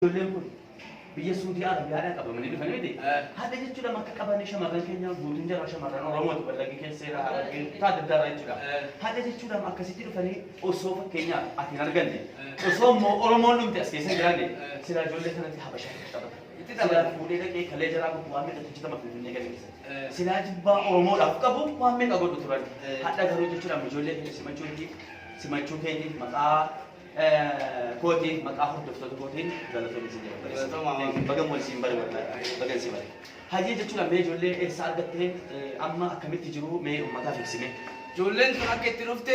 Ijoolleen kun biyya Suudii Arabiyaadhaa qabamanii dhufanii miti. Haadha jechuudha akka qabanii shamarran keenya guutuun jara shamarran Oromooti Wallaggi keesseera Harargee kutaa adda addaa irraa jechuudha. Haadha jechuudha akkasitti dhufanii osoo fakkeenyaaf ati hin arganne osoo immoo Oromoon dhumte as keessa hin jiraanne silaa ijoollee kanatti Habashaa itti taphata. Itti Silaa taphata. fuudhee dhaqee kalee jaraa gubu waan meeqatu hojjetama Finfinnee kana keessatti. Silaa jibbaa Oromoodhaaf qabu waan meeqa godhu turan. Hadha garuu jechuudha ijoollee keenya simachuuti simachuu keetiif maqaa kootiin maqaa hordoftoota kootiin galatoomi sin jedha. Galatoomaa. Baga wal siin bare wallahi. Baga siin bare. Hayyee jechuudha mee ijoollee eessaa argattee amma akkamitti jiru mee uummataaf ibsime. Ijoolleen tun akka itti dhufte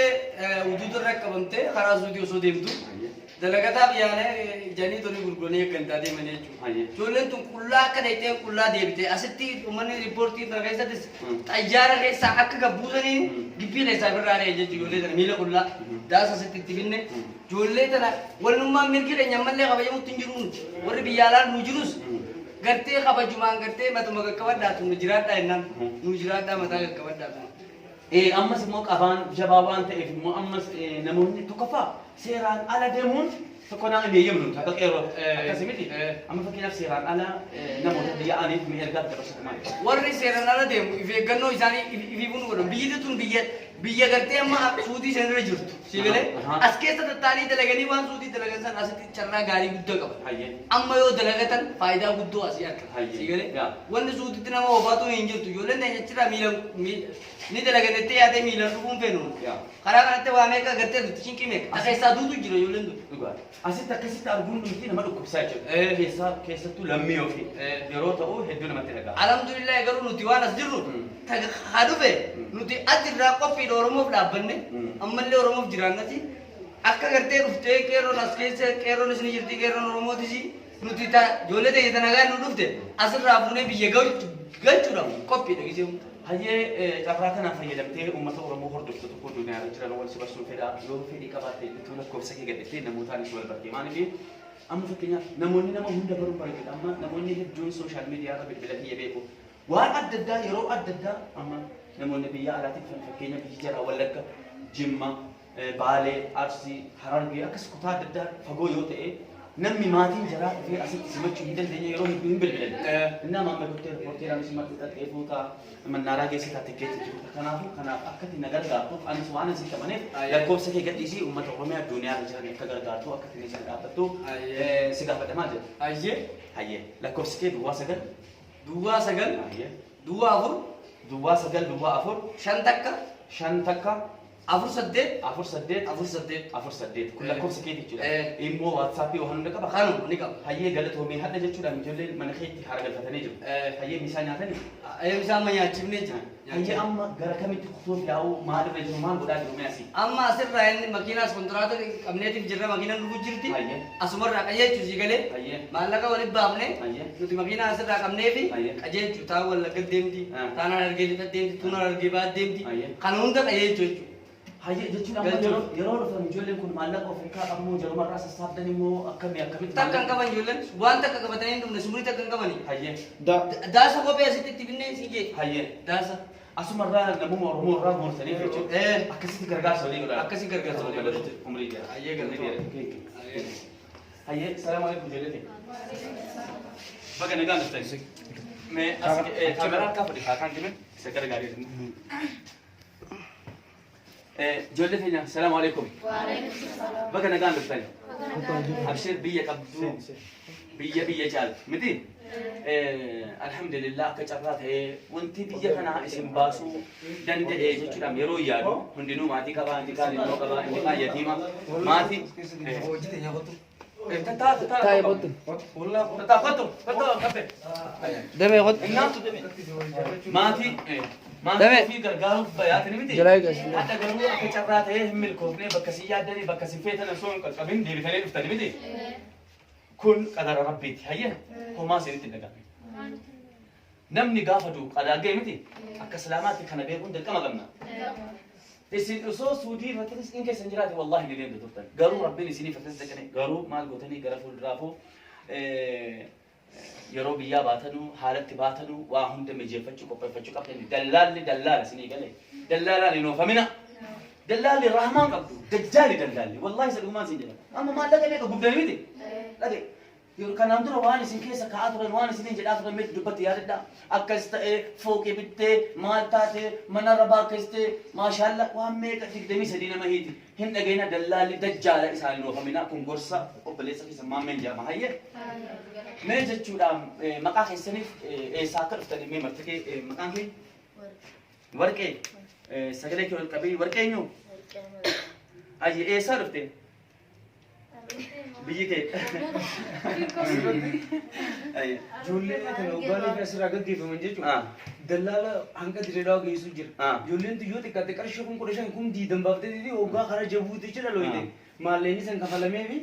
huduuda irra qabamte karaa suutii osoo deemtu dalagataaf yaana janii tolii gurguranii akkantaa deeman jechuudha. Hayyee. Ijoolleen tun qullaa akka dheeyteen qullaa deebite asitti uummanni riippoortii kana keessattis xayyaara keessaa akka gabbuusanii gibbii keessaa ofirraa ari'e jechuudha ijoollee tana miila qullaa daasa asitti itti finne ijoollee tana walnummaan mirgi keenya ammallee kabajamutti hin jiru nuti warri biyya alaa nu jirus gartee kabajumaan gartee matuma qaqqabadhaatu nu jiraadhaa jennaan nu jiraadhaa mataa qaqqabadhaatu. Ammas immoo qabaan jabaa waan ta'eef immoo ammas namoonni tokkoffaa seeraan ala deemuun tokko naa hin eeyyamnu nuti akka qeerrootti. Akkasii miti. Amma fakkeenyaaf seeraan ala namoota biyya aniif mi'a ergaa dabarsatu maali? Warri seeraan ala deemu if eeggannoo isaanii ifiifuu nu godhan. Biyyi tun biyya biyya gartee amma suutii san irra jirtu. Si galee as keessa tattaanii dalaganii waan suutii dalagan san asitti carraa gaarii guddaa qaban. Amma yoo dalagatan faayidaa guddoo asii argatan. Si galee wanni suutitti nama ofaatu hin jirtu. Ijoolleen teenya achirraa miila ni dalagan jettee yaadee miilaan dhufuun feenu. Karaa kanatti waa meeqa gartee nuti cinqii meeqa. Ta keessaa duutu jira ijoolleen tun. Dhugaa. Asitti akkasitti arguun nuti nama dhukkubsaa jechuudha. Keessaa keessattuu lammii ofii yeroo ta'u hedduu namatti dhaga'ama. Alhamdulillah garuu nuti waan as jirru ta haa dhufe nuti as irraa qophiidha Oromoof dhaabbanne ammallee Oromoof jiraannati akka gartee dhuftee qeerroon as keessa qeerroonis ni jirti qeerroon Oromootis nuti ta ijoollee teenya ta nagaan nu dhufte asirraa fuunee biyya galchuudhaaf qophiidha gisee hunda. Hayyee carraa kanaan fayyadamtee uummata Oromoo hordoftoota koo duniyaa irra jiran wal si barsuun fedha yoo fedhii qabaatte utuu lakkoofsa kee gadhiftee namootaanis wal bartee maaliif amma fakkeenyaaf namoonni nama hunda baruun bareedudha amma namoonni hedduun sooshaal miidiyaa irra bilbila kiyya beeku waan adda addaa yeroo adda addaa amma namoonni biyya alaatii dhufan fakkeenya biyyi jaraa Wallagga Jimma Baalee, Arsii, Harargee akkas kutaa adda addaa fagoo yoo ta'e namni maatiin jaraa dhufee asitti simachuu hin dandeenye yeroo hedduu hin bilbilan. Innaa maamma gottee riippoortiidhaan simadhu dhaqxee fuutaa mannaaraa geessitaa tikkeetti itti kuta. Kanaafuu kanaaf akka itti na gargaartuuf anis waan asitti amaneef lakkoofsa kee gadhiisii uummata Oromiyaa duniyaa irra jiran akka gargaartu akka itti isaan dhaabbattu si gaafadha maal jedhu. Hayyee. Hayyee lakkoofsi kee duwwaa 9. Duwwaa 9. Hayyee. Duwwaa 4. Duwwaa 9 duwwaa 4. 5 takka. 5 takka. 4 8. 4 8. 4 8. 4 8. Kun lakkoofsa keeti jechuudha. Immoo WhatsApp waan hunda qaba. Kanuma ni qaba. Hayyee galatoomii hadha jechuudhaan ijoolleen mana keetti haara galfatanii jiru. Hayyee misaa nyaatanii? Misaa amma nyaachifnee jira. Hayyee amma gara kamitti kutuuf yaa'u maalirra jiru maal godhaa jiru mee asii? Amma asirraa inni makiinaas kontiraata qabneetiif jirra makiinaan dhufu jirti. Hayyee. Asumarraa qajeelchu sii galee. Hayyee. Maallaqa walitti baafne Hayyee. nuti makiinaa asirraa qabneefi Hayyee. qajeelchu taan Wallagga deemti taan Harargee lixa deemti tun Harargee baha deemti Hayyee. kana hunda qajeelchu jechuudha. Hayyee jechuun amma Galchuuf. yeroo yeroo dhufan ijoolleen kun maallaqa of harkaa qabu moo jarumarraa sassaabdan immoo akkamii akkamitti Takka hin qaban ijoolleen waan takka qabatanii hin dhufne sumrii takka hin qabani. Hayyee. Daasa kophee asitti itti binnee sii jee. Hayyee. Daasa. Asumarraa namuma Oromoo irraa guurtaniif jechuudha. Akkasitti gargaarsa walii godhaa. Akkasii gargaarsa walii godhaa jechuudha. Umrii dheeraa. Hayyee Umrii galatooma. dheeraa. Hayyee. Hayyee salaamu alaikum ijoollee teenya. Baga nagaan dhuftan. Mee as kaameraa harkaa fudhi haa kaan dime isa gara gaarii. Ijoollee teenya salaamu alaikum. Baga nagaan dhuftan. Abshir biyya qabdu biyya biyya caalu miti. Alhamdulillah akka carraa ta'ee wanti biyya kanaa isin baasuu danda'e jechuudhaan yeroo yaadu hundinuu maatii qabaa inni kaan ilmoo qabaa inni kaan yatiima maatii. Tattaa tattaa tattaa kottu kottu qabbe. Damee kottu. Innaa maatii maatii Damee. ofii gargaaruuf bayaatani miti. Jalaa eegas. Hadha garuu akka carraa ta'ee hin milkoofne bakka si yaaddanii bakka si feetan osoo hin qaqqabin deebitanii dhuftani miti. Kun qadara rabbiiti. Hayyee homaa isinitti hin dhaga'ame. Namni gaafa du'u qadaa ga'e miti. Akka islaamaatti kana beekuun dirqama qabna. Isin osoo suudii irratti rizqiin keessan jiraate wallaahi ni deemtu turtan. Garuu rabbiin isiniif akkas daqane garuu maal gootanii gara fuulduraafuu yeroo biyyaa baatanuu haalatti baatanuu waa hunda mijeeffachuu qopheeffachuu qabdani. Dallaalli dallaala isinii galee. Dallaalaan hin oofamina. Dallaalli rahmaan qabdu. Dajjaali dallaalli. Wallaahi isa dhugumaan isin jedha. Amma maallaqa meeqa gubdanii miti. Dhage. Yeroo kanaan dura waan isin keessa kaa'aa turan, waan isiniin jedhaa turan meetti dubbatti yaadadhaa. Akkas ta'ee, fooqii bittee, maal taatee, mana rabaa akkas ta'e, maashaalla waan meeqa 23 nama hiiti. Hin dhageenaa dallaalli dajjaala isaaniin oofaminaa kun gorsa obboleessa keessan Maammeen jedhama. Hayyee. Mee jechuudha maqaa keessaniif eessaa akka dhuftanii mee marti kee maqaan kee? Warqee. Sagalee kee ol qabii warqee eenyu? Hayyee eessaa dhufte? Biyyi kee. Hayyee. Ijoolleen kana hoggaalee fi asirraa gaggeeffaman jechuudha. Dallaala hanga Dirree Dhawaa geessu jira. Ijoolleen tun yoo xiqqaatte qarshii 15,000 20,000 baaftee fi hoggaa karaa Jabuutii jechuudha looyite. Maallaqni san kafalamee fi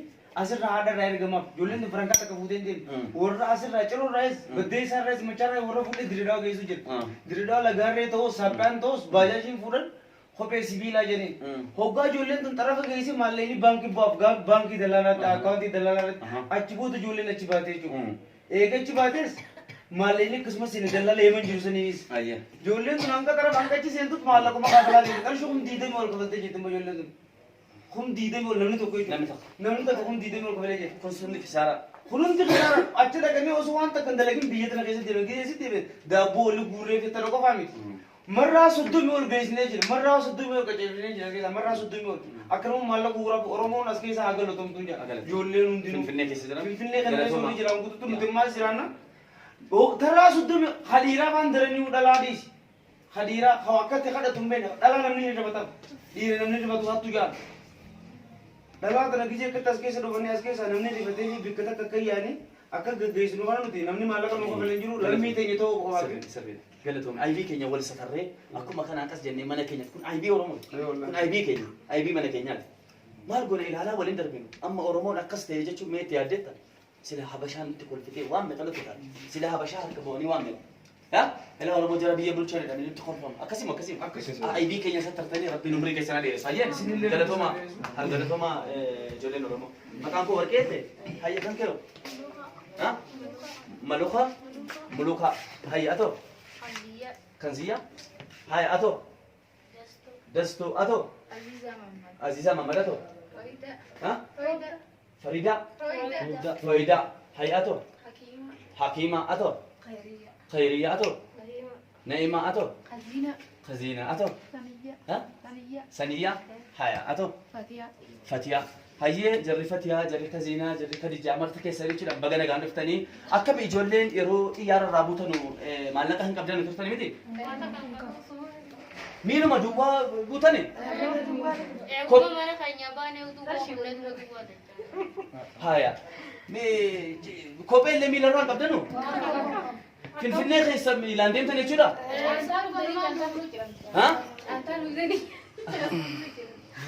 asirraa haadha irraa ergamaaf. Ijoolleen tun farankaa takka fuutee hin deemne. Warra asirraa Ciroo irraayis, Baddeessaa irraayis, Machaa irraayis warra fuudhee Dirree Dhawaa geessu jira. Dirree Dhawaa Lagaarree ta'us, Saaphaan ta'us, baajaajiin fuudhan kophee sibiilaa jedhee. Hoggaa ijoolleen tun xarafa geesse maallaqni baankii bu'aaf baankii dallaalaatti akkaawuntii dallaalaa irratti achi booda ijoolleen achi baatee jechuudha. Eega achi baatees maallaqni akkasumas seene dallaala Yemen jiru saniinis. Ijoolleen tun hanga xarafa hanga achi seentut maallaquma kafalaa deemte qarshii 20,000 ol kafaltee jirti immoo ijoolleen tun. 20,000 ol namni tokko jechuudha. Namni tokko. Namni tokko 20,000 ol kafalee jira. Kun sunni kisaaraa. Kun hundi kisaara achi dhaqanii osoo waan takka hin dalagin biyya tana keessa deeman keessatti deeman daabboo oli guurree fi tana qofaa miti. Marraa 30 ol geessinee jira. Marraa 30 ol qajeelchinee jira keessaa marraa 30 ol. Akkanuma maallaqa guuraa Oromoon as keessa haa galatomtuu jira. Haa galatoomtu. Ijoolleen hundinuu. Finfinnee keessa jiran. Finfinnee kana keessa Galatooma. hundi jiran guutuutti nuti maal jiraanna? Tarraa 30 hadiiraa faan daranii dhalaa dhiisi. Hadiiraa haa akkatti kadhatu hin beekne dhalaa namni hin rifatan. Dhiira namni rifatu hattu jaala. Dhalaa tana gizee akkatti as keessa dhufanii as keessa namni rifatee fi bikka takka akka yaanii akka gaggeessinu kana nuti namni maallaqa nu kafalee hin jiru lammii teenya ta'uu qofaaf. Sirriidha, sirriidha. Galatoomi. IB keenya wal satarree akkuma kana akkas jennee mana keenya kun IB Oromooti. Ee, wallahi. Kun IB keenya. IB mana keenyaati. Maal goona ilaalaa waliin darbinu. Amma Oromoon akkas ta'e jechuun mee itti yaaddeetta? Sila Habashaan nutti kolfitee waan meeqa nutti taate. Sila Habashaa harka bu'anii waan meeqa. Yaa ilaa Oromoo jara biyya bulchan jedhanii nutti kolfamu. Akkasuma akkasuma. Akkasuma. IB keenya sattartanii Rabbiin umrii keessan haa dheeressu. Hayyeen Isinillee galatoomaa. dheeressu. Haa galatoomaa ijoolleen Oromoo. Maqaan koo Warqee ta'e hayya kan kee Ha? Maluka? Muluka. Hayya atoo? Kanziyya? Hayya atoo? Dastuu atoo? Aziza Mamad atoo? Ha? Farida? Farida. Hayya atoo? Hakima atoo? Khairiyya atoo? Naima atoo? Khazina atoo? Ha? Saniyya? Haya atoo? Fatiyaa. Hayyee jarri Fatiyaa, jarri Kaziinaa, jarri Kadijaa marti keessan jechuudha baga nagaan dhuftanii akkami ijoolleen yeroo xiyyaara irraa buutanu maallaqa hin qabdanu turtani miti? Miiluma duwwaa buutani? Eeguma mana keenya baanee utuu boqonnee dura duwwaa dachaa. Haya. Kophee illee miila irraa hin qabdanu? Finfinnee keessa miilaan deemtan jechuudha? Ha?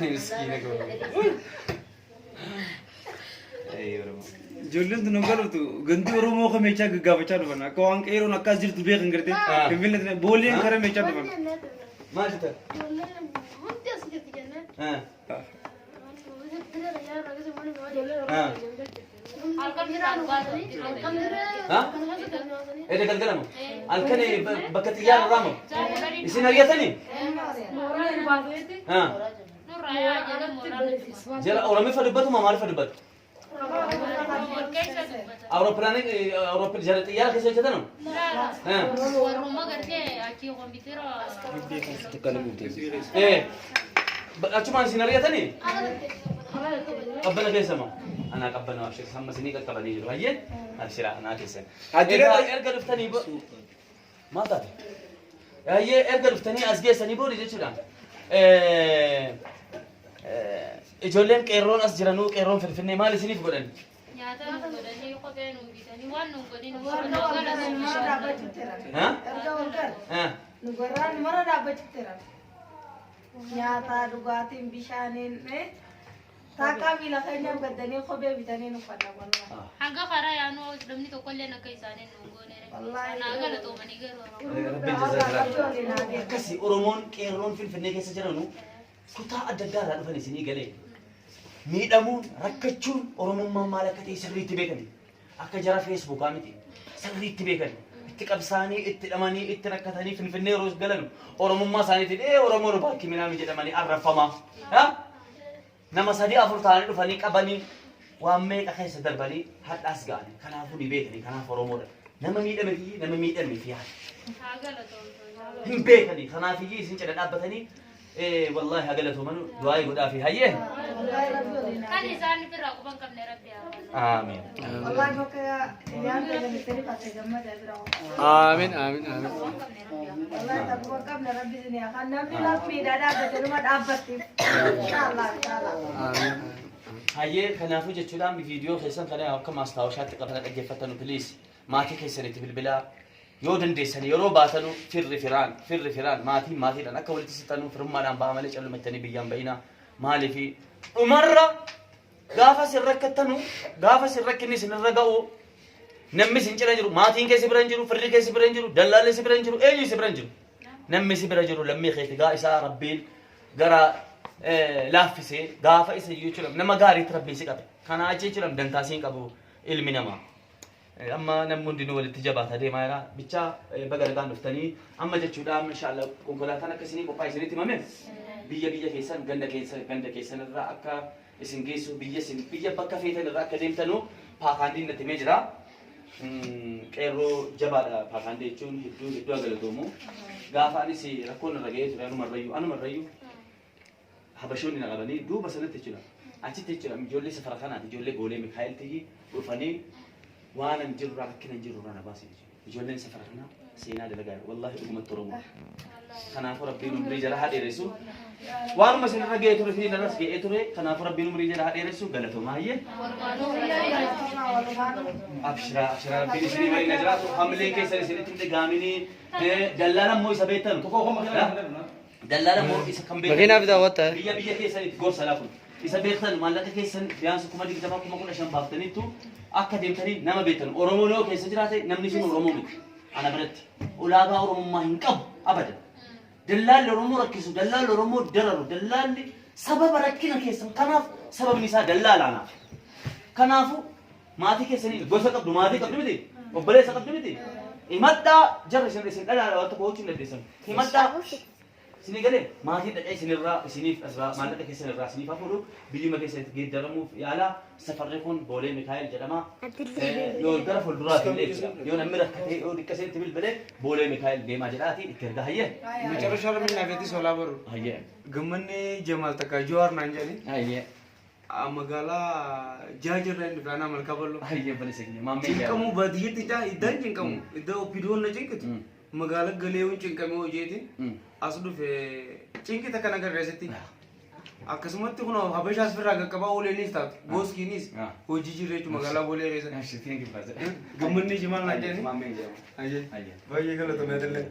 Miskiina koo. Ay, Oromoo. Ijoolleen tun hoggaa dhuftu gandi Oromoo kan meechaa gaggaafachaa dhufan akka waan qeeroon akkas jirtu beekan gartee Finfinnee tana booleen kara meechaa dhufan. Maal jettan? Hundi as jirti jennaan. Ah. Edda galgala moo? Halkan bakka xiyyaara irraa moo? Isin ari'atanii? Ha. Jara Oromiffa dubbatu moo Amaariffa dubbatu? Awurooppilaanii Awurooppi jara xiyyaara keessa hojjetan moo? Ha. Eh. Achumaan isin ari'atanii? Qabbana keessa moo? Anaa qabbana abshir hamma isinii qaqqabanii jiru. Hayyee abshira anaa keessan. Adira- Egaa erga dhuftanii maal taate? Hayyee erga dhuftanii as geessanii booda jechuudha. Ijoolleen qeerroon as jiranuu qeerroon Finfinnee maal isiniif godhan? Nyaata nu godhanii kophee nu bitanii waan nu godhin Ha? Ha? Nu mara dhaabbachuutti Nyaataa, dhugaatiin, bishaaniin taakkaa miila keenyaaf gaddanii kophee bitanii nu uffanna wallahi. Hanga karaa yaanuu namni tokkollee akka isaanii nu goone. Wallaahi. Naa galatoomanii garuu. Rabbiin jazaa jira. Akkasi Oromoon qeerroon Finfinnee keessa jiranu kutaa adda addaa irraa dhufan isinii galee miidhamuun rakkachuun Oromummaan maal akka ta'e sirriitti beekani. Akka jara Feesbuukaa miti. Sirriitti beekani. Itti qabsaanii, itti dhamanii, itti rakkatanii Finfinnee yeroo galan Oromummaa isaaniitiin ee Oromoo nu baakki minaami jedhamanii arrabfamaa. Ha? Nama sadii afur ta'anii dhufanii qabanii Waan meeqa keessa darbanii hadhaas ga'anii kanaafuu ni beekanii kanaaf Oromoodha. Nama miidhame fi nama miidhame fi haadha. Haa galatoomtu. Hin beekanii kanaafiyyuu isin cina dhaabbatanii wallaahi haa galatoomanu du'aa'ii godhaafi hayyee. Wallahi rabbi waliin haa Kan isaan birraa quban qabne rabbi haa baasu. Aamiin. Wallahi bakka yaan tajaajiltanii fatte gammada bira. Aamin aamin aamin. Quban qabne rabbi haa baasu. Wallahi takuma qabne rabbi isin haa kan namni lammiidha dhaabbate numa dhaabbattiif. Inshallah inshallah. Aamin. Hayyee kanaafuu jechuudhaan viidiyoo keessan kana akka maastaawashaatti qabatan dhaggeeffattanu please maatii keessanitti bilbilaa yoo dandeessan yeroo baatanu firri firaan firri firaan maatiin maatiidhaan akka walitti siqanuu firummaadhaan baha malee callumattanii biyyaan ba'inaa maaliifi dhumarra gaafa isin rakkattanu gaafa isin rakkinni isin irra ga'u namni isin cina jiru maatiin keessi bira hin jiru firri keessi bira hin jiru dallaalli si bira hin jiru eenyu si bira hin jiru namni si bira jiru lammii keeti gaa isaa rabbiin gara laaffisee gaafa isa iyyuu jechuudha nama gaariitti rabbiin si qabe kanaa achi jechuudha dantaa siin qabu ilmi namaa. Amma namni hundinuu walitti jabaata deemaa jira. Bichaa baga nagaan dhuftanii amma jechuudha amma inshallah konkolaataan akka isinii qophaa'e isinitti himame biyya biyya keessan ganda keessa ganda keessan irraa akka isin geessu biyya isin biyya bakka feetan irraa akka deemtanu paakaandiin natti himee jira. Qeerroo jabaadha paakaandii jechuun hedduu hedduu galatoomu. Gaafa anis rakkoon irra ga'ee ture anumarrayyuu anumarrayyuu habashoonni na qabanii duuba sanatti jechuudha. Achitti jechuudha ijoollee safara kanaati ijoollee goolee Mikaa'el tiyyi dhufanii waan an jirurraa rakkina hin jirurraa na baase jechuudha. Ijoolleen safara kanaa seenaa dalagaa jiru. Wallaahi dhugumatti Oromoo. Kanaafuu rabbiin umrii jara haa dheeressu. Waanuma isin irra ga'ee ture isin irras ga'ee ture. Kanaafuu rabbiin umrii jara haa dheeressu. Galatoomaa hayyee. Abshiraa abshiraa rabbiin isinii waliin haa jiraatu. Hamileen keessan isinitti hin dhaga'aminii. Dallaan ammoo isa beektan. Dallaala moo isa kan beektan. Makiinaa bitaa wata. Biyya biyya keessanitti gorsa laa kun. Isa beektan maallaqa keessan biyaansa 20,000 15,000 baaftaniittu akka deemtanii nama beektan. Oromoon yoo keessa jiraate namni sun Oromoo miti. Ana biratti. Ulaagaa Oromummaa hin qabu abadan. Dallaalli Oromoo rakkisu, dallaalli Oromoo dararu, dallaalli sababa rakkina keessan kanaaf sababni isaa dallaala anaaf. Kanaafuu maatii keessanii gosa qabdu maatii qabdu miti obboleessa qabdu miti himadhaa jarri isin isin dhalaadha waan tokko gochuu hin dandeessan himadhaa isinii galee maatiin dhaqee isinirraa isiniif asirraa maallaqa keessan irraa isiniif hafuudhu biyyuma keessanitti geeddaramuuf yaalaa safarri kun Boolee Mikaa'el jedhama yoo gara fuulduraatti illee jechuudha yoo namni rakkatee yoo dhiqqasee itti bilbilee Boolee Mikaa'el deemaa jedhaati itti ergaa hayyee መጨረሻ ላይ ምን ናፈቲ ሶላ በሩ hayyee ገመኔ ጀማል ተካ ጆዋር ናን ጀኒ hayyee magaalaa jaajirra inni dhufe anaa malkaa bal'oo. hayyee balisa keenya maammee Cinqamuu baadiyyeetti ijaa iddaan cinqamu iddoo opiidiyoon na cinqitu magaalaa galeewwan cinqamee hojiitiin as dhufe cinqita kana garreessitti. Akkasumatti kun habashaas firraa qaqqabaa ooleenis taatu gooskiinis hojii jirra jechuun magaalaa boolee keessa. Gammanni jimaal naan jedhani. maammee jedhama Baay'ee galatoomee adillee.